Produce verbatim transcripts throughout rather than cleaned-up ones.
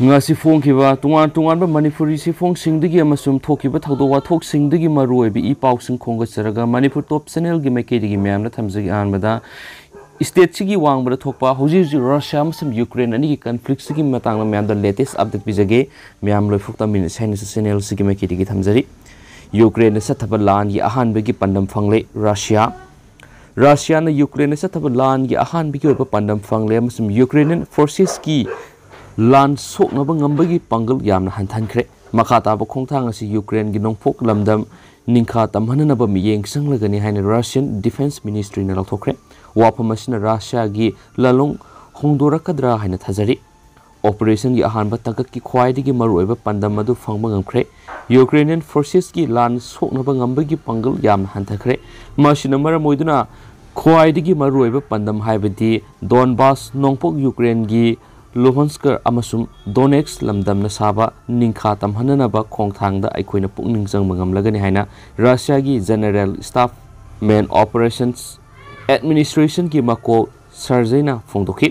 ꯉꯁꯤ ꯐꯣꯡꯈꯤꯕ ꯇꯣꯉꯥꯟ ꯇꯣꯉꯥꯟꯕ ꯃꯅꯤꯄꯨꯔꯤ ꯆꯦꯐꯣꯡꯁꯤꯡꯗꯒꯤ ꯑꯃꯁꯨꯡ ꯊꯣꯛꯈꯤꯕ ꯊꯧꯗꯣꯛ ꯋꯥꯊꯣꯛꯁꯤꯡꯗꯒꯤ ꯃꯔꯨꯑꯣꯏꯕ ꯏ ꯄꯥꯎꯁꯤꯡ ꯈꯣꯝꯒꯠꯆꯔꯒ ꯃꯅꯤꯄꯨꯔ ꯇꯣꯞ ꯆꯦꯅꯦꯜꯒꯤ ꯃꯥꯏꯀꯩꯗꯒꯤ ꯃꯌꯥꯝꯗ ꯊꯝꯖꯒꯦ꯫ ꯑꯍꯥꯟꯕꯗ, ꯁ꯭ꯇꯦꯠꯁꯤꯒꯤ ꯋꯥꯡꯃꯗ ꯊꯣꯛꯄ ꯍꯧꯖꯤꯛ ꯍꯧꯖꯤꯛ ꯔꯁꯤꯌꯥ ꯑꯃꯁꯨꯡ ꯌꯨꯀ꯭ꯔꯦꯟ ꯑꯅꯤꯒꯤ ꯀꯟꯐ꯭ꯂꯤꯛꯁꯤꯒꯤ ꯃꯇꯥꯡꯗ ꯃꯌꯥꯝꯗ ꯂꯦꯇꯦꯁ ꯑꯞꯗꯦꯠ ꯄꯤꯖꯒꯦ꯫ ꯃꯌꯥꯝ ꯂꯣꯏꯐꯥꯎ ꯇꯥꯃꯤꯟꯅꯁꯤ ꯍꯥꯏꯅꯁꯨ ꯆꯦꯅꯦꯜꯁꯤꯒꯤ ꯃꯥꯏꯀꯩꯗꯒꯤ ꯊꯝꯖꯔꯤ꯫ ꯌꯨꯀ꯭ꯔꯦꯟꯗ ꯆꯠꯊꯕ ꯂꯥꯟꯒꯤ ꯑꯍꯥꯟꯕꯒꯤ ꯄꯥꯟꯗꯝ ꯐꯪꯂꯦ ꯔꯁꯤꯌꯥ꯫ ꯔꯁꯤꯌꯥꯅ ꯌꯨꯀ꯭ꯔꯦꯟꯗ ꯆꯠꯊꯕ ꯂꯥꯟꯒꯤ ꯑꯍꯥꯟꯕꯒꯤ ꯑꯣꯏꯕ ꯄꯥꯟꯗꯝ ꯐꯪꯂꯦ ꯑꯃꯁꯨꯡ ꯌꯨꯀ꯭ꯔꯦꯅꯤꯌꯟ ꯐꯣꯔꯁꯦꯁꯀꯤ ꯂꯥꯟ ꯁꯣꯛꯅꯕ ꯉꯝꯕꯒꯤ ꯄꯥꯡꯒꯜ ꯌꯥꯝꯅ ꯍꯟꯊꯍꯟꯈ꯭ꯔꯦ꯫ ꯃꯈꯥ ꯇꯥꯕ ꯈꯣꯡꯊꯥꯡ ꯑꯁꯤ ꯌꯨꯀ꯭ꯔꯦꯟꯒꯤ ꯅꯣꯡꯄꯣꯛ ꯂꯝꯗꯝ ꯅꯤꯡꯈꯥ ꯇꯝꯍꯟꯅꯅꯕ ꯃꯤꯠꯌꯦꯡ ꯆꯪꯂꯒꯅꯤ ꯍꯥꯏꯅ ꯔꯁꯤꯌꯟ ꯗꯤꯐꯦꯟꯁ ꯃꯤꯅꯤꯁꯇ꯭ꯔꯤꯅ ꯂꯥꯎꯊꯣꯛꯈ꯭ꯔꯦ꯫ ꯋꯥꯐꯝ ꯑꯁꯤꯅ ꯔꯁꯤꯌꯥꯒꯤ ꯂꯥꯂꯣꯡ ꯍꯣꯡꯗꯣꯔꯛꯀꯗ꯭ꯔꯥ ꯍꯥꯏꯅ ꯊꯥꯖꯔꯤ꯫ ꯑꯣꯄꯔꯦꯁꯟꯒꯤ ꯑꯍꯥꯟꯕ ꯇꯥꯡꯀꯛꯀꯤ ꯈ꯭ꯋꯥꯏꯗꯒꯤ ꯃꯔꯨꯑꯣꯏꯕ ꯄꯥꯟꯗꯝ ꯑꯗꯨ ꯐꯪꯕ ꯉꯝꯈ꯭ꯔꯦ꯫ ꯌꯨꯀ꯭ꯔꯦꯅꯤꯌꯟ ꯐꯣꯔꯁꯦꯁꯀꯤ ꯂꯥꯟ ꯁꯣꯛꯅꯕ ꯉꯝꯕꯒꯤ ꯄꯥꯡꯒꯜ ꯌꯥꯝꯅ ꯍꯟꯊꯈ꯭ꯔꯦ꯫ ꯃꯁꯤꯅ ꯃꯔꯝ ꯑꯣꯏꯗꯨꯅ ꯈ꯭ꯋꯥꯏꯗꯒꯤ ꯃꯔꯨꯑꯣꯏꯕ ꯄꯥꯟꯗꯝ ꯍꯥꯏꯕꯗꯤ ꯗꯣꯟꯕꯥꯁ ꯅꯣꯡꯄꯣꯛ ꯌꯨꯀ꯭ꯔꯦꯟꯒꯤ ꯂꯨꯍꯟꯁꯀ ꯑꯃꯁꯨꯡ ꯗꯣꯅꯦꯠꯁ ꯂꯝꯗꯝꯅ ꯁꯥꯕ ꯅꯤꯡꯈꯥ ꯇꯝꯍꯟꯅꯅꯕ ꯈꯣꯡꯊꯥꯡꯗ ꯑꯩꯈꯣꯏꯅ ꯄꯨꯛꯅꯤꯡ ꯆꯪꯕ ꯉꯝꯂꯒꯅꯤ ꯍꯥꯏꯅ ꯔꯁꯤꯌꯥꯒꯤ ꯖꯦꯅꯔꯦꯜ ꯁ꯭ꯇꯥꯐ ꯃꯦꯟ ꯑꯣꯄꯔꯦꯁꯟꯁ ꯑꯦꯗꯃꯤꯅꯤꯁꯇ꯭ꯔꯦꯁꯟꯒꯤ ꯃꯀꯣꯛ ꯁꯔꯖꯩꯅ ꯐꯣꯡꯗꯣꯛꯈꯤ꯫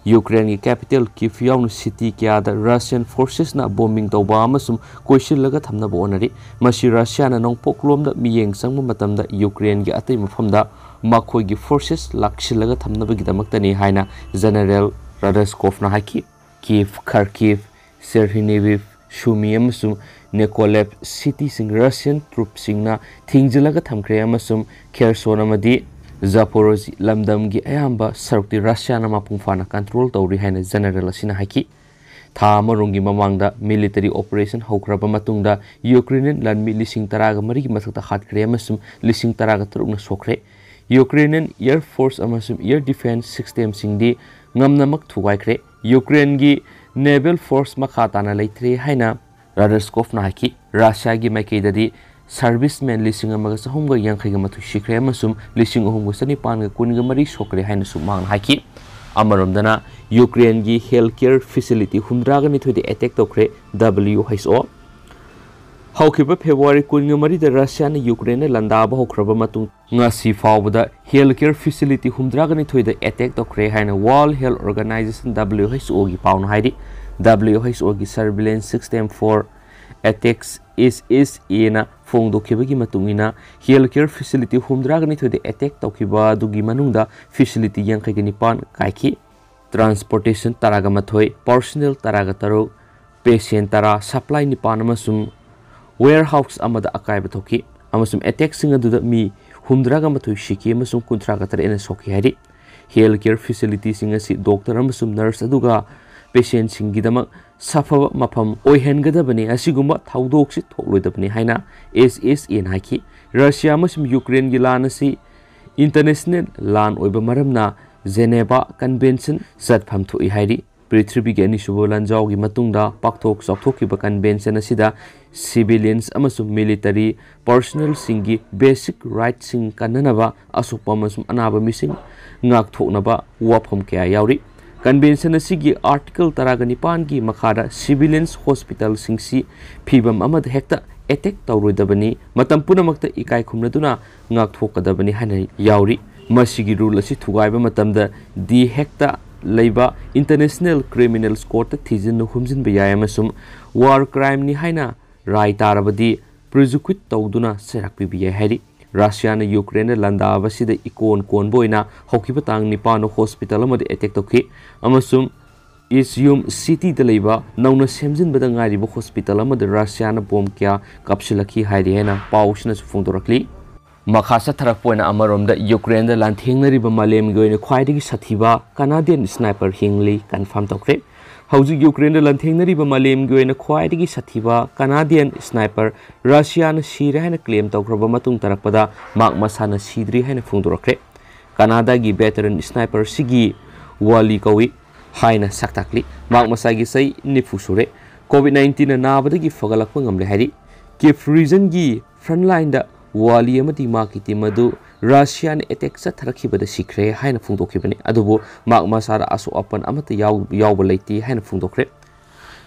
ꯌꯨꯀ꯭ꯔꯦꯟꯒꯤ ꯀꯦꯄꯤꯇꯦꯜ ꯀꯤꯐ ꯌꯥꯎꯅ ꯁꯤꯇꯤ ꯀꯌꯥꯗ ꯔꯁꯤꯌꯟ ꯐꯣꯔꯁꯦꯁꯅ ꯕꯣꯝꯕꯤꯡ ꯇꯧꯕ ꯑꯃꯁꯨꯡ ꯀꯣꯏꯁꯤꯜꯂꯒ ꯊꯝꯅꯕ ꯍꯣꯠꯅꯔꯤ꯫ ꯃꯁꯤ ꯔꯁꯤꯌꯥꯅ ꯅꯣꯡꯄꯣꯛꯂꯣꯝꯗ ꯃꯤꯠꯌꯦꯡ ꯆꯪꯕ ꯃꯇꯝꯗ ꯌꯨꯀ꯭ꯔꯦꯟꯒꯤ ꯑꯇꯩ ꯃꯐꯝꯗ ꯃꯈꯣꯏꯒꯤ ꯐꯣꯔꯁꯦꯁ ꯂꯥꯛꯁꯤꯜꯂꯒ ꯊꯝꯅꯕꯒꯤꯗꯃꯛꯇꯅꯤ ꯍꯥꯏꯅ ꯖꯦꯅꯔꯦꯜ ꯔꯥꯗꯁꯀꯣꯐꯅ ꯍꯥꯏꯈꯤ꯫ ꯀꯤꯐ, ꯈꯔꯀꯤꯐ, ꯁꯦꯔꯍꯤꯅꯤꯚꯤꯐ, ꯁꯨꯃꯤ ꯑꯃꯁꯨꯡ ꯅꯤꯀꯣꯂꯦꯚ ꯁꯤꯇꯤꯁꯤꯡ ꯔꯁꯤꯌꯟ ꯇ꯭ꯔꯨꯞꯁꯤꯡꯅ ꯊꯤꯡꯖꯤꯜꯂꯒ ꯊꯝꯈ꯭ꯔꯦ ꯑꯃꯁꯨꯡ ꯈꯦꯔꯁꯣꯟ ꯑꯃꯗꯤ ꯖꯥꯄꯣꯔꯣꯖꯤ ꯂꯝꯗꯝꯒꯤ ꯑꯌꯥꯝꯕ ꯁꯔꯨꯛꯇꯤ ꯔꯁꯤꯌꯥꯅ ꯃꯄꯨꯡ ꯐꯥꯅ ꯀꯟꯇ꯭ꯔꯣꯜ ꯇꯧꯔꯤ ꯍꯥꯏꯅ ꯖꯦꯅꯔꯦꯜ ꯑꯁꯤꯅ ꯍꯥꯏꯈꯤ꯫ ꯊꯥ ꯑꯃꯔꯣꯝꯒꯤ ꯃꯃꯥꯡꯗ ꯃꯤꯂꯤꯇꯔꯤ ꯑꯣꯄꯔꯦꯁꯟ ꯍꯧꯈ꯭ꯔꯕ ꯃꯇꯨꯡꯗ ꯌꯨꯀ꯭ꯔꯦꯅꯤꯌꯟ ꯂꯥꯟꯃꯤ ꯂꯤꯁꯤꯡ ꯇꯔꯥꯒ ꯃꯔꯤꯒꯤ ꯃꯊꯛꯇ ꯍꯥꯠꯈ꯭ꯔꯦ ꯑꯃꯁꯨꯡ ꯂꯤꯁꯤꯡ ꯇꯔꯥꯒ ꯇꯔꯨꯛꯅ ꯁꯣꯛꯈ꯭ꯔꯦ꯫ ꯌꯨꯀ꯭ꯔꯦꯅꯤꯌꯟ ꯑꯦꯌꯔ ꯐꯣꯔꯁ ꯑꯃꯁꯨꯡ ꯑꯦꯌꯔ ꯗꯤꯐꯦꯟꯁ ꯁꯤꯁꯇꯦꯝꯁꯤꯡꯗꯤ ꯉꯝꯅꯃꯛ ꯊꯨꯒꯥꯏꯈ꯭ꯔꯦ꯫ ꯌꯨꯀ꯭ꯔꯦꯟꯒꯤ ꯅꯦꯚꯦꯜ ꯐꯣꯔꯁ ꯃꯈꯥ ꯇꯥꯅ ꯂꯩꯇ꯭ꯔꯦ ꯍꯥꯏꯅ ꯔꯥꯗꯁꯀꯣꯐꯅ ꯍꯥꯏꯈꯤ꯫ ꯔꯁꯤꯌꯥꯒꯤ ꯃꯥꯏꯀꯩꯗꯗꯤ ꯁꯔꯚꯤꯁꯃꯦꯟ ꯂꯤꯁꯤꯡ ꯑꯃꯒ ꯆꯍꯨꯝꯒ ꯌꯥꯡꯈꯩꯒ ꯃꯥꯊꯣꯏ ꯁꯤꯈ꯭ꯔꯦ ꯑꯃꯁꯨꯡ ꯂꯤꯁꯤꯡ ꯑꯍꯨꯝꯒ ꯆꯅꯤꯄꯥꯟꯒ ꯀꯨꯟꯒ ꯃꯔꯤ ꯁꯣꯛꯈ꯭ꯔꯦ ꯍꯥꯏꯅꯁꯨ ꯃꯍꯥꯛꯅ ꯍꯥꯏꯈꯤ꯫ ꯑꯃꯔꯣꯝꯗꯅ ꯌꯨꯀ꯭ꯔꯦꯟꯒꯤ ꯍꯦꯜꯊ ꯀꯦꯌꯔ ꯐꯦꯁꯤꯂꯤꯇꯤ ꯍꯨꯝꯗ꯭ꯔꯥꯒ ꯅꯤꯊꯣꯏꯗ ꯑꯦꯇꯦꯛ ꯇꯧꯈ꯭ꯔꯦ, ꯗꯕ꯭ꯂꯤꯌꯨ ꯑꯩꯆ ꯑꯣ꯫ ꯍꯧꯈꯤꯕ ꯐꯦꯕ꯭ꯔꯨꯋꯥꯔꯤ ꯀꯨꯟꯒ ꯃꯔꯤꯗ ꯔꯁꯤꯌꯥꯅ ꯌꯨꯀ꯭ꯔꯦꯟꯗ ꯂꯥꯟꯗꯥꯕ ꯍꯧꯈ꯭ꯔꯕ ꯃꯇꯨꯡ ꯉꯁꯤ ꯐꯥꯎꯕꯗ ꯍꯦꯜꯊ ꯀꯦꯌꯔ ꯐꯦꯁꯤꯂꯤꯇꯤ ꯍꯨꯝꯗ꯭ꯔꯥꯒ ꯅꯤꯊꯣꯏꯗ ꯑꯦꯇꯦꯛ ꯇꯧꯈ꯭ꯔꯦ ꯍꯥꯏꯅ ꯋꯥꯔꯜꯗ ꯍꯦꯜꯊ ꯑꯣꯔꯒꯅꯥꯏꯖꯦꯁꯟ, ꯗꯕ꯭ꯂꯤꯌꯨ ꯑꯩꯆ ꯑꯣꯒꯤ ꯄꯥꯎꯅ ꯍꯥꯏꯔꯤ꯫ WHO ꯒꯤ Surveillance System for Attacks, S S A ꯅ ꯐꯣꯡꯗꯣꯛꯈꯤꯕꯒꯤ ꯃꯇꯨꯡ ꯏꯟꯅ, health care facility ꯍꯨꯝꯗ꯭ꯔꯥꯒ ꯅꯤꯊꯣꯏꯗ attack ꯇꯧꯈꯤꯕ ꯑꯗꯨꯒꯤ ꯃꯅꯨꯡꯗ facility ꯌꯥꯡꯈꯩꯒ ꯅꯤꯄꯥꯟ ꯀꯥꯏꯈꯤ꯫ Transportation ꯇꯔꯥꯒ ꯃꯥꯊꯣꯏ, personnel ꯇꯔꯥꯒ ꯇꯔꯨꯛ, patient ꯇꯔꯥ, supply ꯅꯤꯄꯥꯟ ꯑꯃꯁꯨꯡ warehouse ꯑꯃꯗ ꯑꯀꯥꯏꯕ ꯊꯣꯛꯈꯤ꯫ ꯑꯃꯁꯨꯡ attackꯁꯤꯡ ꯑꯗꯨꯗ ꯃꯤ ꯍꯨꯝꯗ꯭ꯔꯥꯒ ꯃꯥꯊꯣꯏ ꯁꯤꯈꯤ ꯑꯃꯁꯨꯡ ꯀꯨꯟꯊ꯭ꯔꯥꯒ ꯇꯔꯦꯠꯅ ꯁꯣꯛꯈꯤ ꯍꯥꯏꯔꯤ꯫ Health care facilityꯁꯤꯡ ꯑꯁꯤ doctor ꯑꯃꯁꯨꯡ nurse ꯑꯗꯨꯒ patientꯁꯤꯡꯒꯤꯗꯃꯛ ꯁꯥꯐꯕ ꯃꯐꯝ ꯑꯣꯏꯍꯟꯒꯗꯕꯅꯤ꯫ ꯑꯁꯤꯒꯨꯝꯕ ꯊꯧꯗꯣꯛꯁꯤ ꯊꯣꯛꯂꯣꯏꯗꯕꯅꯤ ꯍꯥꯏꯅ S S A ꯅ ꯍꯥꯏꯈꯤ꯫ ꯔꯁꯤꯌꯥ ꯑꯃꯁꯨꯡ ꯌꯨꯀ꯭ꯔꯦꯟꯒꯤ ꯂꯥꯟ ꯑꯁꯤ international ꯂꯥꯟ ꯑꯣꯏꯕ ꯃꯔꯝꯅ Geneva Convention ꯆꯠꯐꯝ ꯊꯣꯛꯏ ꯍꯥꯏꯔꯤ꯫ ꯄ꯭ꯔꯤꯊꯤꯕꯤꯒꯤ ꯑꯅꯤꯁꯨꯕ ꯂꯥꯟꯖꯥꯎꯒꯤ ꯃꯇꯨꯡꯗ ꯄꯥꯛꯊꯣꯛ ꯆꯥꯎꯊꯣꯛꯈꯤꯕ convention ꯑꯁꯤꯗ civilians ꯑꯃꯁꯨꯡ military personnelꯁꯤꯡꯒꯤ basic rightꯁꯤꯡ ꯀꯟꯅꯅꯕ, ꯑꯁꯣꯛꯄ ꯑꯃꯁꯨꯡ ꯑꯅꯥꯕ ꯃꯤꯁꯤꯡ ꯉꯥꯛꯊꯣꯛꯅꯕ ꯋꯥꯐꯝ ꯀꯌꯥ ꯌꯥꯎꯔꯤ꯫ Convention ꯑꯁꯤꯒꯤ article ꯇꯔꯥꯒ ꯅꯤꯄꯥꯟꯒꯤ ꯃꯈꯥꯗ civilians hospitalꯁꯤꯡꯁꯤ ꯐꯤꯚꯝ ꯑꯃꯗ ꯍꯦꯛꯇ attack ꯇꯧꯔꯣꯏꯗꯕꯅꯤ, ꯃꯇꯝ ꯄꯨꯝꯅꯃꯛꯇ ꯏꯀꯥꯏ ꯈꯨꯝꯅꯗꯨꯅ ꯉꯥꯛꯊꯣꯛꯀꯗꯕꯅꯤ ꯍꯥꯏꯅ ꯌꯥꯎꯔꯤ꯫ ꯃꯁꯤꯒꯤ rule ꯑꯁꯤ ꯊꯨꯒꯥꯏꯕ ꯃꯇꯝꯗ The Hague ꯇ ꯂꯩꯕ International Criminal Court ꯇ ꯊꯤꯖꯤꯟ ꯍꯨꯝꯖꯤꯟꯕ ꯌꯥꯏ ꯑꯃꯁꯨꯡ war crimeꯅꯤ ꯍꯥꯏꯅ ꯔꯥꯏ ꯇꯥꯔꯕꯗꯤ prosecute ꯇꯧꯗꯨꯅ ꯆꯩꯔꯥꯛ ꯄꯤꯕ ꯌꯥꯏ ꯍꯥꯏꯔꯤ꯫ ꯔꯁꯤꯌꯥꯅ ꯌꯨꯀ꯭ꯔꯦꯟꯗ ꯂꯥꯟꯗꯥꯕꯁꯤꯗ ꯏꯀꯣꯟ ꯀꯣꯟꯕ ꯑꯣꯏꯅ ꯍꯧꯈꯤꯕ ꯇꯥꯡ ꯅꯤꯄꯥꯟꯗ hospital ꯑꯃꯗ attack ꯇꯧꯈꯤ ꯑꯃꯁꯨꯡ Izium city ꯗ ꯂꯩꯕ ꯅꯧꯅ ꯁꯦꯝꯖꯤꯟꯕꯗ ꯉꯥꯏꯔꯤꯕ hospital ꯑꯃꯗ ꯔꯁꯤꯌꯥꯅ bomb ꯀꯌꯥ ꯀꯥꯞꯁꯤꯜꯂꯛꯈꯤ ꯍꯥꯏꯔꯤ ꯍꯥꯏꯅ ꯄꯥꯎꯁꯤꯅꯁꯨ ꯐꯣꯡꯗꯣꯔꯛꯂꯤ꯫ ꯃꯈꯥ ꯆꯠꯊꯔꯛꯄ ꯑꯣꯏꯅ ꯑꯃꯔꯣꯝꯗ ꯌꯨꯀ꯭ꯔꯦꯟꯗ ꯂꯥꯟꯊꯦꯡꯅꯔꯤꯕ ꯃꯥꯂꯦꯝꯒꯤ ꯑꯣꯏꯅ ꯈ꯭ꯋꯥꯏꯗꯒꯤ ꯁꯥꯊꯤꯕ Canadian sniper ꯍꯤꯡꯂꯤ confirm ꯇꯧꯈ꯭ꯔꯦ꯫ ꯍꯧꯖꯤꯛ ꯌꯨꯀ꯭ꯔꯦꯟꯗ ꯂꯥꯟꯊꯦꯡꯅꯔꯤꯕ ꯃꯥꯂꯦꯝꯒꯤ ꯑꯣꯏꯅ ꯈ꯭ꯋꯥꯏꯗꯒꯤ ꯁꯥꯊꯤꯕ Canadian sniper ꯔꯁꯤꯌꯥꯅ ꯁꯤꯔꯦ ꯍꯥꯏꯅ claim ꯇꯧꯈ꯭ꯔꯕ ꯃꯇꯨꯡ ꯇꯥꯔꯛꯄꯗ ꯃꯍꯥꯛ ꯃꯁꯥꯅ ꯁꯤꯗ꯭ꯔꯤ ꯍꯥꯏꯅ ꯐꯣꯡꯗꯣꯔꯛꯈ꯭ꯔꯦ꯫ ꯀꯅꯥꯗꯥꯒꯤ veteran sniper ꯁꯤꯒꯤ ꯋꯥꯂꯤ ꯀꯧꯏ ꯍꯥꯏꯅ ꯁꯛ ꯇꯥꯛꯂꯤ꯫ ꯃꯍꯥꯛ ꯃꯁꯥꯒꯤ ꯆꯍꯤ ꯅꯤꯐꯨ ꯁꯨꯔꯦ꯫ COVID nineteen ꯅ ꯅꯥꯕꯗꯒꯤ ꯐꯒꯠꯂꯛꯄ ꯉꯝꯂꯦ ꯍꯥꯏꯔꯤ꯫ Kyiv region ꯒꯤ front line ꯗ ꯋꯥꯂꯤ ꯑꯃꯗꯤ ꯃꯍꯥꯛꯀꯤ team ꯑꯗꯨ ꯔꯁꯤꯌꯥꯅ attack ꯆꯠꯊꯔꯛꯈꯤꯕꯗ ꯁꯤꯈ꯭ꯔꯦ ꯍꯥꯏꯅ ꯐꯣꯡꯗꯣꯛꯈꯤꯕꯅꯤ꯫ ꯑꯗꯨꯕꯨ ꯃꯍꯥꯛ ꯃꯁꯥꯗ ꯑꯁꯣꯛ ꯑꯄꯟ ꯑꯃꯠꯇ ꯌꯥꯎ-, ꯌꯥꯎꯕ ꯂꯩꯇꯦ ꯍꯥꯏꯅ ꯐꯣꯡꯗꯣꯛꯈ꯭ꯔꯦ꯫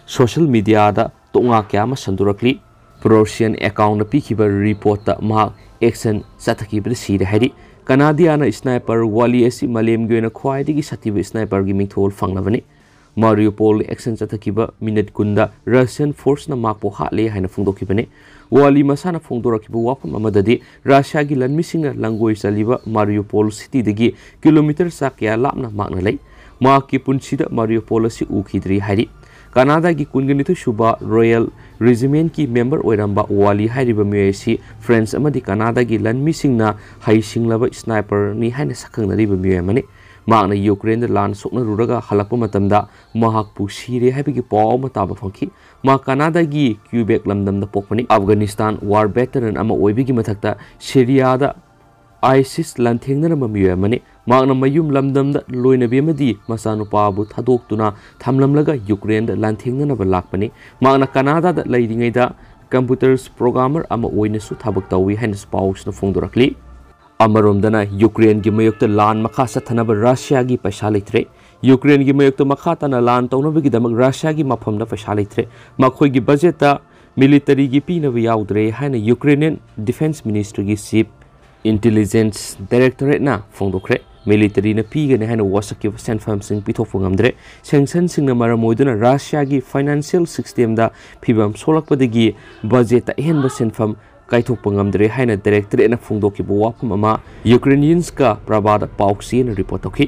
Social media ꯗ ꯇꯣꯛꯉꯥꯛ ꯀꯌꯥ ꯑꯃ ꯁꯟꯗꯣꯔꯛꯂꯤ꯫ Pro Russian account ꯅ ꯄꯤꯈꯤꯕ report ꯇ ꯃꯍꯥꯛ action ꯆꯠꯊꯈꯤꯕꯗ ꯁꯤꯔꯦ ꯍꯥꯏꯔꯤ꯫ ꯀꯅꯥꯗꯤꯌꯥꯅ sniper ꯋꯥꯂꯤ ꯑꯁꯤ ꯃꯥꯂꯦꯝꯒꯤ ꯑꯣꯏꯅ ꯈ꯭ꯋꯥꯏꯗꯒꯤ ꯁꯥꯊꯤꯕ sniper ꯒꯤ ꯃꯤꯡꯊꯣꯜ ꯐꯪꯂꯕꯅꯤ꯫ ꯃꯥꯔꯤꯌꯨꯄꯣꯜ ꯑꯦꯛꯁꯟ ꯆꯠꯊꯈꯤꯕ ꯃꯤꯅꯤꯠ ꯀꯨꯟꯗ ꯔꯁꯤꯌꯟ ꯐꯣꯔꯁꯅ ꯃꯍꯥꯛꯄꯨ ꯍꯥꯠꯂꯦ ꯍꯥꯏꯅ ꯐꯣꯡꯗꯣꯛꯈꯤꯕꯅꯤ꯫ ꯋꯥꯂꯤ ꯃꯁꯥꯅ ꯐꯣꯡꯗꯣꯔꯛꯈꯤꯕ ꯋꯥꯐꯝ ꯑꯃꯗꯗꯤ ꯔꯁꯤꯌꯥꯒꯤ ꯂꯥꯟꯃꯤꯁꯤꯡꯅ ꯂꯥꯟꯒꯣꯏ ꯆꯜꯂꯤꯕ ꯃꯥꯔꯤꯌꯨꯄꯣꯜ ꯁꯤꯇꯤꯗꯒꯤ ꯀꯤꯂꯣꯃꯤꯇꯔ ꯆꯥ ꯀꯌꯥ ꯂꯥꯞꯅ ꯃꯍꯥꯛꯅ ꯂꯩ꯫ ꯃꯍꯥꯛꯀꯤ ꯄꯨꯟꯁꯤꯗ ꯃꯥꯔꯤꯌꯨꯄꯣꯜ ꯑꯁꯤ ꯎꯈꯤꯗ꯭ꯔꯤ ꯍꯥꯏꯔꯤ꯫ ꯀꯅꯥꯗꯥꯒꯤ ꯀꯨꯟꯒ ꯅꯤꯊꯣꯏ ꯁꯨꯕ ꯔꯣꯌꯦꯜ ꯔꯦꯖꯤꯃꯦꯟꯠꯀꯤ ꯃꯦꯝꯕꯔ ꯑꯣꯏꯔꯝꯕ ꯋꯥꯂꯤ ꯍꯥꯏꯔꯤꯕ ꯃꯤꯑꯣꯏ ꯑꯁꯤ ꯐ꯭ꯔꯦꯟꯁ ꯑꯃꯗꯤ ꯀꯅꯥꯗꯥꯒꯤ ꯂꯥꯟꯃꯤꯁꯤꯡꯅ ꯍꯩꯁꯤꯡꯂꯕ ꯁ꯭ꯅꯥꯏꯄꯔꯅꯤ ꯍꯥꯏꯅ ꯁꯛꯈꯪꯅꯔꯤꯕ ꯃꯤꯑꯣꯏ ꯑꯃꯅꯤ꯫ ꯃꯍꯥꯛꯅ ꯌꯨꯀ꯭ꯔꯦꯟꯗ ꯂꯥꯟ ꯁꯣꯛꯅꯔꯨꯔꯒ ꯍꯜꯂꯛꯄ ꯃꯇꯝꯗ ꯃꯍꯥꯛꯄꯨ ꯁꯤꯔꯦ ꯍꯥꯏꯕꯒꯤ ꯄꯥꯎ ꯑꯃ ꯇꯥꯕ ꯐꯪꯈꯤ꯫ ꯃꯍꯥꯛ ꯀꯅꯥꯗꯥꯒꯤ ꯀ꯭ꯌꯨꯕꯦꯛ ꯂꯝꯗꯝꯗ ꯄꯣꯛꯄꯅꯤ꯫ ꯑꯐꯒꯥꯅꯤꯁꯇꯥꯟ ꯋꯥꯔ ꯚꯦꯇꯔꯟ ꯑꯃ ꯑꯣꯏꯕꯒꯤ ꯃꯊꯛꯇ ꯁꯤꯔꯤꯌꯥꯗ ꯑꯥꯏꯁꯤꯁ ꯂꯥꯟꯊꯦꯡꯅꯔꯝꯕ ꯃꯤꯑꯣꯏ ꯑꯃꯅꯤ꯫ ꯃꯍꯥꯛꯅ ꯃꯌꯨꯝ ꯂꯝꯗꯝꯗ ꯂꯣꯏꯅꯕꯤ ꯑꯃꯗꯤ ꯃꯆꯥꯅꯨꯄꯥꯕꯨ ꯊꯥꯗꯣꯛꯇꯨꯅ ꯊꯝꯂꯝꯂꯒ ꯌꯨꯀ꯭ꯔꯦꯟꯗ ꯂꯥꯟꯊꯦꯡꯅꯅꯕ ꯂꯥꯛꯄꯅꯤ꯫ ꯃꯍꯥꯛꯅ ꯀꯅꯥꯗꯥꯗ ꯂꯩꯔꯤꯉꯩꯗ ꯀꯝꯄ꯭ꯌꯨꯇꯔꯁ ꯄ꯭ꯔꯣꯒ꯭ꯔꯥꯃꯔ ꯑꯃ ꯑꯣꯏꯅꯁꯨ ꯊꯕꯛ ꯇꯧꯏ ꯍꯥꯏꯅꯁꯨ ꯄꯥꯎꯁꯤꯅ ꯐꯣꯡꯗꯣꯔꯛꯂꯤ꯫ ꯑꯃꯔꯣꯝꯗꯅ ꯌꯨꯀ꯭ꯔꯦꯟꯒꯤ ꯃꯥꯌꯣꯛꯇ ꯂꯥꯟ ꯃꯈꯥ ꯆꯠꯊꯅꯕ ꯔꯁꯤꯌꯥꯒꯤ ꯄꯩꯁꯥ ꯂꯩꯇ꯭ꯔꯦ꯫ ꯌꯨꯀ꯭ꯔꯦꯟꯒꯤ ꯃꯥꯌꯣꯛꯇ ꯃꯈꯥ ꯇꯥꯅ ꯂꯥꯟ ꯇꯧꯅꯕꯒꯤꯗꯃꯛ ꯔꯁꯤꯌꯥꯒꯤ ꯃꯐꯝꯗ ꯄꯩꯁꯥ ꯂꯩꯇ꯭ꯔꯦ꯫ ꯃꯈꯣꯏꯒꯤ ꯕꯖꯦꯠꯇ ꯃꯤꯂꯤꯇꯔꯤꯒꯤ ꯄꯤꯅꯕ ꯌꯥꯎꯗ꯭ꯔꯦ ꯍꯥꯏꯅ ꯌꯨꯀ꯭ꯔꯦꯅꯤꯌꯟ ꯗꯤꯐꯦꯟꯁ ꯃꯤꯅꯤꯁꯇ꯭ꯔꯤꯒꯤ ꯆꯤꯐ ꯏꯟꯇꯦꯂꯤꯖꯦꯟꯁ ꯗꯥꯏꯔꯦꯛꯇꯣꯔꯦꯠꯅ ꯐꯣꯡꯗꯣꯛꯈ꯭ꯔꯦ꯫ ꯃꯤꯂꯤꯇꯔꯤꯅ ꯄꯤꯒꯅꯤ ꯍꯥꯏꯅ ꯋꯥꯁꯛꯈꯤꯕ ꯁꯦꯟꯐꯝꯁꯤꯡ ꯄꯤꯊꯣꯛꯄ ꯉꯝꯗ꯭ꯔꯦ꯫ ꯁꯦꯡꯁꯟꯁꯤꯡꯅ ꯃꯔꯝ ꯑꯣꯏꯗꯨꯅ ꯔꯁꯤꯌꯥꯒꯤ ꯐꯥꯏꯅꯥꯟꯁꯤꯌꯦꯜ ꯁꯤꯁꯇꯦꯝꯗ ꯐꯤꯕꯝ ꯁꯣꯛꯂꯛꯄꯗꯒꯤ ꯕꯖꯦꯠꯇ ꯑꯍꯦꯟꯕ ꯁꯦꯟꯐꯝ ꯀꯥꯏꯊꯣꯛꯄ ꯉꯝꯗ꯭ꯔꯦ ꯍꯥꯏꯅ ꯗꯥꯏꯔꯦꯛꯇꯣꯔꯦꯠꯅ ꯐꯣꯡꯗꯣꯛꯈꯤꯕ ꯋꯥꯐꯝ ꯑꯃ ꯌꯨꯀ꯭ꯔꯦꯅꯤꯌꯟꯁꯀ ꯄ꯭ꯔꯚꯥꯗ ꯄꯥꯎꯆꯦꯅ ꯔꯤꯄꯣꯔꯠ ꯇꯧꯈꯤ꯫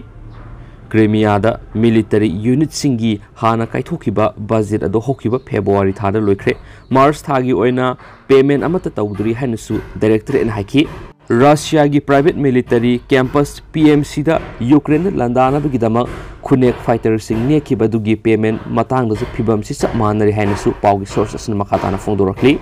ꯀ꯭ꯔꯤꯃꯤꯌꯥꯗ ꯃꯤꯂꯤꯇꯔꯤ ꯌꯨꯅꯤꯠꯁꯤꯡꯒꯤ ꯍꯥꯟꯅ ꯀꯥꯏꯊꯣꯛꯈꯤꯕ ꯕꯖꯦꯠ ꯑꯗꯨ ꯍꯧꯈꯤꯕ ꯐꯦꯕ꯭ꯔꯨꯋꯥꯔꯤ ꯊꯥꯗ ꯂꯣꯏꯈ꯭ꯔꯦ꯫ ꯃꯥꯔꯆ ꯊꯥꯒꯤ ꯑꯣꯏꯅ ꯄꯦꯃꯦꯟ ꯑꯃꯠꯇ ꯇꯧꯗ꯭ꯔꯤ ꯍꯥꯏꯅꯁꯨ ꯗꯥꯏꯔꯦꯛꯇꯣꯔꯦꯠꯅ ꯍꯥꯏꯈꯤ꯫ ꯔꯁꯤꯌꯥꯒꯤ private military camps P M ꯁꯤꯗ ꯌꯨꯀ꯭ꯔꯦꯟꯗ ꯂꯥꯟꯗꯥꯅꯕꯒꯤꯗꯃꯛ ꯈꯨꯅꯦꯛ ꯐꯥꯏꯇꯔꯁꯤꯡ ꯅꯦꯛꯈꯤꯕ ꯑꯗꯨꯒꯤ ꯄꯦꯃꯦꯟ ꯃꯇꯥꯡꯗꯁꯨ ꯐꯤꯕꯝꯁꯤ ꯆꯞ ꯃꯥꯟꯅꯔꯦ ꯍꯥꯏꯅꯁꯨ ꯄꯥꯎꯒꯤ ꯁꯣꯔꯁ ꯑꯁꯤꯅ ꯃꯈꯥ ꯇꯥꯅ ꯐꯣꯡꯗꯣꯔꯛꯂꯤ꯫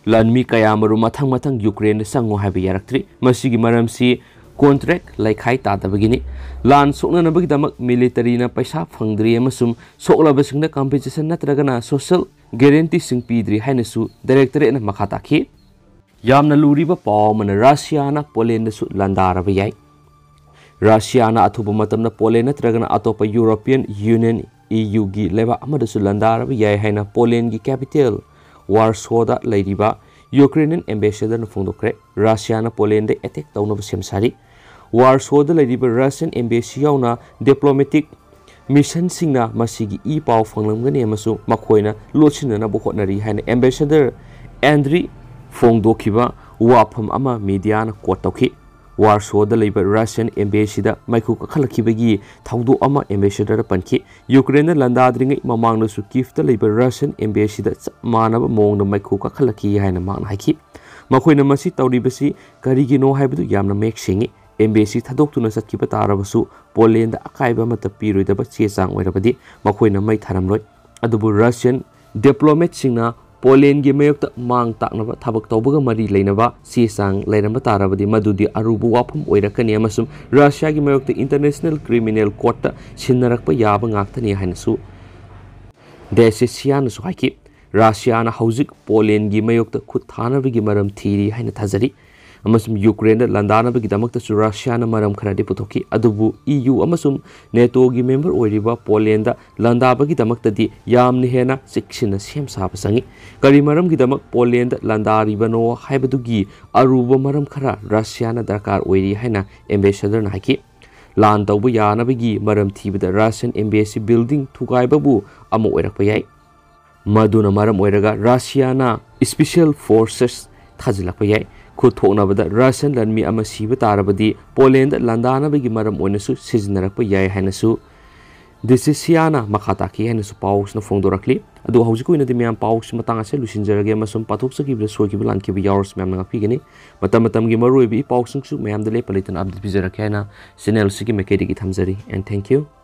ꯂꯥꯟꯃꯤ ꯀꯌꯥꯃꯔꯨꯝ ꯃꯊꯪ ꯃꯊꯪ ꯌꯨꯀ꯭ꯔꯦꯟꯗ ꯆꯪꯉꯨ ꯍꯥꯏꯕ ꯌꯥꯔꯛꯇ꯭ꯔꯤ꯫ ꯃꯁꯤꯒꯤ ꯃꯔꯝꯁꯤ ꯀꯣꯟꯇ꯭ꯔꯦꯛ ꯂꯩꯈꯥꯏ ꯇꯥꯗꯕꯒꯤꯅꯤ꯫ ꯂꯥꯟ ꯁꯣꯛꯅꯅꯕꯒꯤꯗꯃꯛ ꯃꯤꯂꯤꯇꯔꯤꯅ ꯄꯩꯁꯥ ꯐꯪꯗ꯭ꯔꯤ ꯑꯃꯁꯨꯡ ꯁꯣꯛꯂꯕꯁꯤꯡꯗ ꯀꯝꯄꯦꯟꯁꯦꯁꯟ ꯅꯠꯇ꯭ꯔꯒꯅ ꯁꯣꯁꯤꯌꯦꯜ ꯒꯦꯔꯦꯟꯇꯤꯁꯤꯡ ꯄꯤꯗ꯭ꯔꯤ ꯍꯥꯏꯅꯁꯨ ꯗꯥꯏꯔꯦꯛꯇꯣꯔꯦꯠꯅ ꯃꯈꯥ ꯇꯥꯈꯤ꯫ ꯌꯥꯝꯅ ꯂꯨꯔꯤꯕ ꯄꯥꯎ ꯑꯃꯅ, ꯔꯁꯤꯌꯥꯅ ꯄꯣꯂꯦꯟꯗꯁꯨ ꯂꯥꯟꯗꯥꯔꯕ ꯌꯥꯏ꯫ ꯔꯁꯤꯌꯥꯅ ꯑꯊꯨꯕ ꯃꯇꯝꯗ ꯄꯣꯂꯦꯟ ꯅꯠꯇ꯭ꯔꯒꯅ ꯑꯇꯣꯞꯄ ꯌꯨꯔꯣꯄꯤꯌꯟ ꯌꯨꯅꯤꯌꯟ, ꯏ ꯌꯨꯒꯤ ꯂꯩꯕꯥꯛ ꯑꯃꯗꯁꯨ ꯂꯥꯟꯗꯥꯔꯕ ꯌꯥꯏ ꯍꯥꯏꯅ ꯄꯣꯂꯦꯟꯒꯤ ꯀꯦꯄꯤꯇꯦꯜ ꯋꯥꯔꯁꯣꯗ ꯂꯩꯔꯤꯕ ꯌꯨꯀ꯭ꯔꯦꯅꯤꯌꯟ ꯑꯦꯝꯕꯦꯁꯦꯗꯔꯅ ꯐꯣꯡꯗꯣꯛꯈ꯭ꯔꯦ꯫ ꯔꯁꯤꯌꯥꯅ ꯄꯣꯂꯦꯟꯗ ꯑꯦꯇꯦꯛ ꯇꯧꯅꯕ ꯁꯦꯝ ꯁꯥꯔꯤ꯫ ꯋꯥꯔꯁꯣꯗ ꯂꯩꯔꯤꯕ ꯔꯁꯤꯌꯟ ꯑꯦꯝꯕꯦꯁꯤ ꯌꯥꯎꯅ ꯗꯤꯄ꯭ꯂꯣꯃꯦꯇꯤꯛ ꯃꯤꯁꯟꯁꯤꯡꯅ ꯃꯁꯤꯒꯤ ꯏ ꯄꯥꯎ ꯐꯪꯂꯝꯒꯅꯤ ꯑꯃꯁꯨꯡ ꯃꯈꯣꯏꯅ ꯂꯣꯠꯁꯤꯟꯅꯅꯕ ꯍꯣꯠꯅꯔꯤ ꯍꯥꯏꯅ ꯑꯦꯝꯕꯦꯁꯦꯗꯔ ꯑꯦꯟꯗ꯭ꯔꯤ ꯐꯣꯡꯗꯣꯛꯈꯤꯕ ꯋꯥꯐꯝ ꯑꯃ ꯃꯤꯗꯤꯌꯥꯅ ꯀꯣꯠ ꯇꯧꯈꯤ꯫ ꯋꯥꯔꯁꯣꯗ ꯂꯩꯕ ꯔꯁꯤꯌꯟ ꯑꯦꯝꯕꯦꯁꯤꯗ ꯃꯩꯈꯨ ꯀꯥꯈꯠꯂꯛꯈꯤꯕꯒꯤ ꯊꯧꯗꯣꯛ ꯑꯃ ꯑꯦꯝꯕꯦꯁꯦꯗꯔꯗ ꯄꯟꯈꯤ꯫ ꯌꯨꯀ꯭ꯔꯦꯟꯗ ꯂꯥꯟꯗꯥꯗ꯭ꯔꯤꯉꯩ ꯃꯃꯥꯡꯗꯁꯨ ꯀꯤꯐꯇ ꯂꯩꯕ ꯔꯁꯤꯌꯟ ꯑꯦꯝꯕꯦꯁꯤꯗ ꯆꯞ ꯃꯥꯟꯅꯕ ꯃꯑꯣꯡꯗ ꯃꯩꯈꯨ ꯀꯥꯈꯠꯂꯛꯈꯤ ꯍꯥꯏꯅ ꯃꯍꯥꯛꯅ ꯍꯥꯏꯈꯤ꯫ ꯃꯈꯣꯏꯅ ꯃꯁꯤ ꯇꯧꯔꯤꯕꯁꯤ ꯀꯔꯤꯒꯤꯅꯣ ꯍꯥꯏꯕꯗꯨ ꯌꯥꯝꯅ ꯃꯌꯦꯛ ꯁꯦꯡꯏ꯫ ꯑꯦꯝꯕꯦꯁꯤ ꯊꯥꯗꯣꯛꯇꯨꯅ ꯆꯠꯈꯤꯕ ꯇꯥꯔꯕꯁꯨ ꯄꯣꯂꯦꯟꯗ ꯑꯀꯥꯏꯕ ꯑꯃꯠꯇ ꯄꯤꯔꯣꯏꯗꯕ ꯆꯦ ꯆꯥꯡ ꯑꯣꯏꯔꯕꯗꯤ ꯃꯈꯣꯏꯅ ꯃꯩ ꯊꯥꯔꯝꯂꯣꯏ꯫ ꯑꯗꯨꯕꯨ ꯔꯁꯤꯌꯟ ꯗꯤꯄ꯭ꯂꯣꯃꯦꯠꯁꯤꯡꯅ ꯄꯣꯂꯦꯟꯒꯤ ꯃꯥꯌꯣꯛꯇ ꯃꯥꯡ ꯇꯥꯛꯅꯕ ꯊꯕꯛ ꯇꯧꯕꯒ ꯃꯔꯤ ꯂꯩꯅꯕ ꯆꯦ ꯆꯥꯡ ꯂꯩꯔꯝꯕ ꯇꯥꯔꯕꯗꯤ ꯃꯗꯨꯗꯤ ꯑꯔꯨꯕ ꯋꯥꯐꯝ ꯑꯣꯏꯔꯛꯀꯅꯤ ꯑꯃꯁꯨꯡ ꯔꯁꯤꯌꯥꯒꯤ ꯃꯥꯌꯣꯛꯇ ꯏꯟꯇꯔꯅꯦꯁꯅꯦꯜ ꯀ꯭ꯔꯤꯃꯤꯅꯦꯜ ꯀꯣꯔꯠꯇ ꯁꯤꯟꯅꯔꯛꯄ ꯌꯥꯕ ꯉꯥꯛꯇꯅꯤ ꯍꯥꯏꯅꯁꯨ ꯗꯦꯁꯦꯁꯤꯌꯥꯅꯁꯨ ꯍꯥꯏꯈꯤ꯫ ꯔꯁꯤꯌꯥꯅ ꯍꯧꯖꯤꯛ ꯄꯣꯂꯦꯟꯒꯤ ꯃꯥꯌꯣꯛꯇ ꯈꯨꯠ ꯊꯥꯅꯕꯒꯤ ꯃꯔꯝ ꯊꯤꯔꯤ ꯍꯥꯏꯅ ꯊꯥꯖꯔꯤ ꯑꯃꯁꯨꯡ ꯌꯨꯀ꯭ꯔꯦꯟꯗ ꯂꯥꯟꯗꯥꯅꯕꯒꯤꯗꯃꯛꯇꯁꯨ ꯔꯁꯤꯌꯥꯅ ꯃꯔꯝ ꯈꯔꯗꯤ ꯄꯨꯊꯣꯛꯈꯤ꯫ ꯑꯗꯨꯕꯨ ꯏ ꯌꯨ ꯑꯃꯁꯨꯡ ꯅꯦꯇꯣꯒꯤ ꯃꯦꯝꯕꯔ ꯑꯣꯏꯔꯤꯕ ꯄꯣꯂꯦꯟꯗ ꯂꯥꯟꯗꯥꯕꯒꯤꯗꯃꯛꯇꯗꯤ ꯌꯥꯝꯅ ꯍꯦꯟꯅ ꯆꯦꯛꯁꯤꯟꯅ ꯁꯦꯝ ꯁꯥꯕ ꯆꯪꯏ꯫ ꯀꯔꯤ ꯃꯔꯝꯒꯤꯗꯃꯛ ꯄꯣꯂꯦꯟꯗ ꯂꯥꯟꯗꯥꯔꯤꯕꯅꯣ ꯍꯥꯏꯕꯗꯨꯒꯤ ꯑꯔꯨꯕ ꯃꯔꯝ ꯈꯔ ꯔꯁꯤꯌꯥꯅ ꯗꯔꯀꯥꯔ ꯑꯣꯏꯔꯤ ꯍꯥꯏꯅ ꯑꯦꯝꯕꯦꯁꯦꯗꯔꯅ ꯍꯥꯏꯈꯤ꯫ ꯂꯥꯟ ꯇꯧꯕ ꯌꯥꯅꯕꯒꯤ ꯃꯔꯝ ꯊꯤꯕꯗ ꯔꯁꯤꯌꯟ ꯑꯦꯝꯕꯦꯁꯤ ꯕꯤꯜꯗꯤꯡ ꯊꯨꯒꯥꯏꯕꯕꯨ ꯑꯃ ꯑꯣꯏꯔꯛꯄ ꯌꯥꯏ꯫ ꯃꯗꯨꯅ ꯃꯔꯝ ꯑꯣꯏꯔꯒ ꯔꯁꯤꯌꯥꯅ ꯏꯁꯄꯤꯁꯦꯜ ꯐꯣꯔꯁꯦꯁ ꯊꯥꯖꯤꯜꯂꯛꯄ ꯌꯥꯏ꯫ ꯈꯨꯠ ꯊꯣꯛꯅꯕꯗ ꯔꯁꯤꯌꯟ ꯂꯥꯟꯃꯤ ꯑꯃ ꯁꯤꯕ ꯇꯥꯔꯕꯗꯤ ꯄꯣꯂꯦꯟꯗ ꯂꯥꯟꯗꯥꯅꯕꯒꯤ ꯃꯔꯝ ꯑꯣꯏꯅꯁꯨ ꯁꯤꯖꯤꯟꯅꯔꯛꯄ ꯌꯥꯏ ꯍꯥꯏꯅꯁꯨ ꯗꯤꯁꯤꯁꯤꯌꯥꯅ ꯃꯈꯥ ꯇꯥꯈꯤ ꯍꯥꯏꯅꯁꯨ ꯄꯥꯎꯁꯤꯅ ꯐꯣꯡꯗꯣꯔꯛꯂꯤ꯫ ꯑꯗꯨ ꯍꯧꯖꯤꯛꯀꯤ ꯑꯣꯏꯅꯗꯤ ꯃꯌꯥꯝ ꯄꯥꯎꯁꯤ ꯃꯇꯥꯡ ꯑꯁꯤꯗ ꯂꯣꯏꯁꯤꯟꯖꯔꯒꯦ ꯑꯃꯁꯨꯡ ꯄꯥꯊꯣꯛꯆꯈꯤꯕꯗ ꯁꯣꯏꯈꯤꯕ ꯂꯥꯟꯈꯤꯕ ꯌꯥꯎꯔꯁꯨ ꯃꯌꯥꯝꯅ ꯉꯥꯛꯄꯤꯒꯅꯤ꯫ ꯃꯇꯝ ꯃꯇꯝꯒꯤ ꯃꯔꯨꯑꯣꯏꯕ ꯏ ꯄꯥꯎꯁꯤꯡꯁꯨ ꯃꯌꯥꯝꯗ ꯂꯦꯞꯄ ꯂꯩꯇꯅ ꯑꯞꯗꯦꯠ ꯄꯤꯖꯔꯛꯀꯦ ꯍꯥꯏꯅ ꯆꯦꯅꯦꯜꯁꯤꯒꯤ ꯃꯥꯏꯀꯩꯗꯒꯤ ꯊꯝꯖꯔꯤ꯫ And thank you.